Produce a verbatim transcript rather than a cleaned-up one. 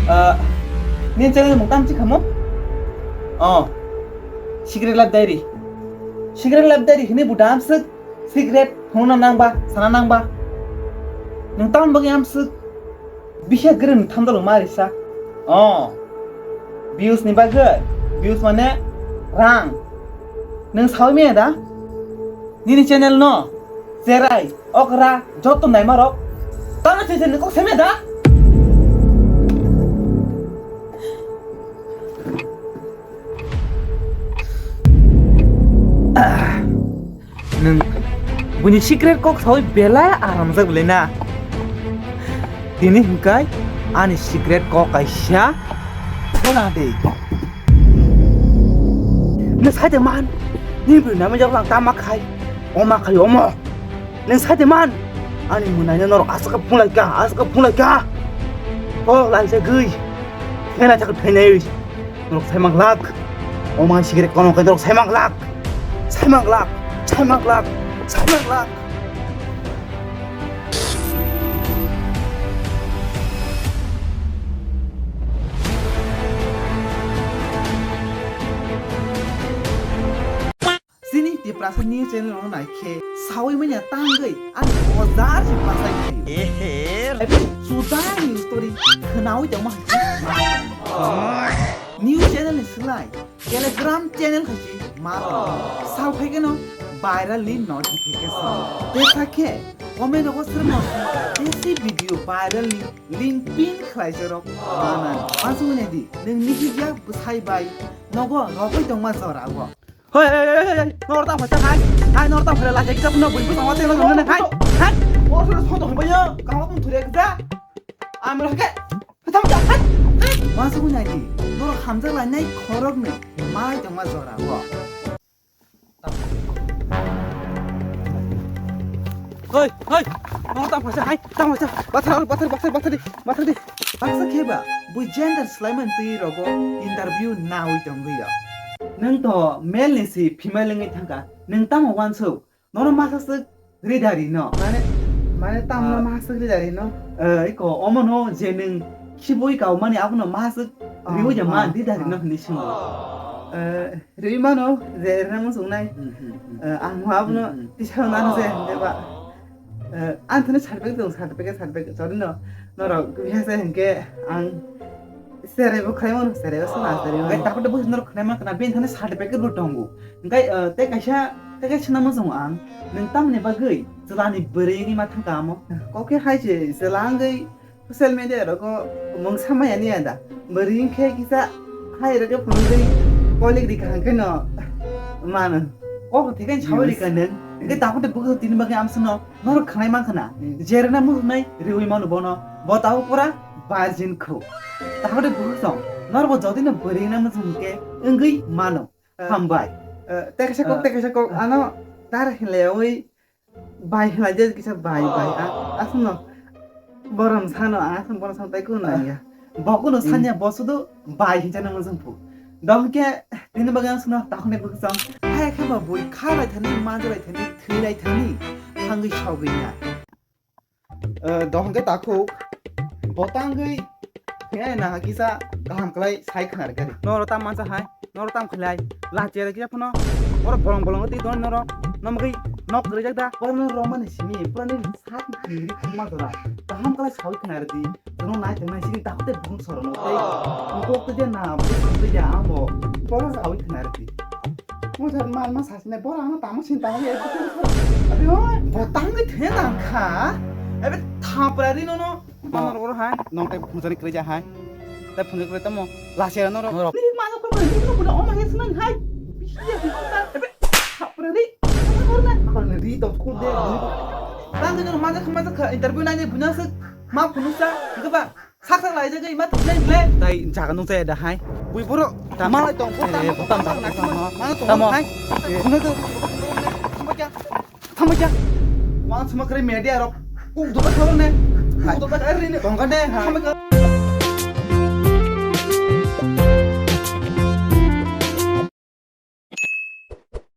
Ah, nini channel mung tam si khamo? Oh, Secret Life Diary. Secret Life Diary hini budam sik secret hwnna nangba, sana nangba. Nung tam bagwi am sik bisa grin thamdalo ma risa. Oh, views ni bagwi, views mane rang. Nung sawi me da? Nini channel no, cherai. Okra, joto naima rok. Tamo se se niko seme da? Nung buni secret kok sawi belai aramjak belai na. Tini hingkai ani secret kok kaisa khona de. Nung saide man, ni bini nama jak lang tama khai, oma khai omo. Nung saide man, ani munai no norok aswk phunglai ka, aswk phunglai ka. Kok laisa gwi, thena chak thainai, norok saimang lak. Oma secret kono kai norok saimang lak, saimang lak, saimang lak, saimang lak. Chini Tiprasa news channel no naikhe sawi manya tangwi ani ojar si pasai khayo. Ehe. Ebo chudani story khnawi tongma hai. News channel ni slai Telegram channel khai si ma. Sal phai keno viral ni notification. Te sakhe comment rogo sir no te si video viral ni link pin khlai jorok mana. Aswk ne di nung nihigya bwsai bai nogo rogwi tongma jora go. Hoi, hoi, hoi, hoi, hoi. Nor ta phasa hai. Hai, nor ta phasa la jek jap no bui bui tongma telo nang hai. Hai. Nor ta phasa to hoi ya. Kamu pun thuri ekja. Amra ke. Tham ja hai. Hai. Masa ku nai di. Nor hamja lai nai khorok ne. Mai tongma jora go. Hoi, hoi. Nor ta phasa hai. Ta phasa. Bathar, bathar, bathar, bathar di. Bathar di. Baksa kheba, bui gender slaiman twi rogo interview nawi tongwi ya. Nung to male ni si female wngwi thangka, nung tamo wansuk? Nono masa swk ridari no. Mane, mane tamo Ah. Masa swk ridari no? Eh, iko, omo no je nung khibui kau mani abono masa swk Ah, riwi ja man ah, ridari no ah. Hinwi swngo. Eh, riwi mano je rina munsuk nai. Hmm, hmm, hmm. Eh, ang mo abono Hmm, hmm. Tisa nang je, deba. Eh, ang thani certificate dong, certificate, certificate. Sorry no, norok biha se hingke ang serai bo khlai mano, serai bo sona, serai mano. Gai takhuk de bwswk norok khlai mano kana, bini thani certificate bo tongo. Hingke, eh, tei kaisa, tei kaisa namo chwngo ang, nwng tamoni bagwi chwlani bwrwi wngwi ma thangka amo? Kok khe hai se, chwla wngwi social media rogo mungsa maya ni ada. Bwrwi wngkhe kisa hai rogo phunugwi kolik rikha hingke no mano. Kok thikani sawi rikha nwng. Hingke takhuk de bwswk tini bagwi amswkno norok khnai mankha na, Hmm. Jerena muchungnai riwi mano bono, bo tabuk pura virgin kho. Takhuk de bukhuk song, norok bo jodi no bwrwi hwnna muchung hwnkhe wngwi mano. Eh, Hambai. Eh, teksa kok, Eh. Teksa kok, ano dar hinlayawi bai hinlai je kisa bai, bai. A-, aswkno borom sano, aswk borom sano tai kuno nangya. Bo kuno Hmm. Sanya bo sudu bai hinjana muchung phu. Dong ke tini bagwi ang sino takhuk de bukhuk song. Hai khe ba bui kha lai thani, ma lai thani, thwi lai thani, thangwi sogwi na. Eh, dohon khe takhuk, bo tangwi thwinai nahakisa kaham kwlai sai khwna rwkha di. Noro tam mansa hai, noro tam khlai, la chere kisa phano, oro bolong bolong twi don noro, nomgwi nok rijak da. Oro no romani simi, pura ni sak ni ri khuma dora, kaham kwlai sawi khwna rwdi, jono nai tongnai sini takhuk tei bung sorono tei, ungkok twi de na, bung twi de amo, pura sawi khwna rwdi. Mo sa mal ma sa sine bora ano tamo sin tamo ye. Abi oi, botang ni the nang kha. Abi thapra ri no no. Tamo ro hai. Nong tai phunjani kre ja hai. Tai phunjani kre tamo. Lase no ro. Ni ma no ko ni no ko o ma he sunan hai. Bisi ya. Abi thapra ri. Ko na ko ni ri to ko de. Tang de no ma ja ma ja interview nai ne buna se ma phunu sa. Ko ba. Sak sak lai jagwi ma thumlai le. Tai jaga nung chaya da hai. Bui boro. Malai tong, boro tamo, eh, tamo, tamo, tamo, tamo, tamo, tamo, hai. Eh. Thumlai to, thumlai kya? Thumlai kya? Wang suma kare media rok. Kuk doba thawang ne. Kuk doba kare ne. Tongka ne, ha. Thumlai kya?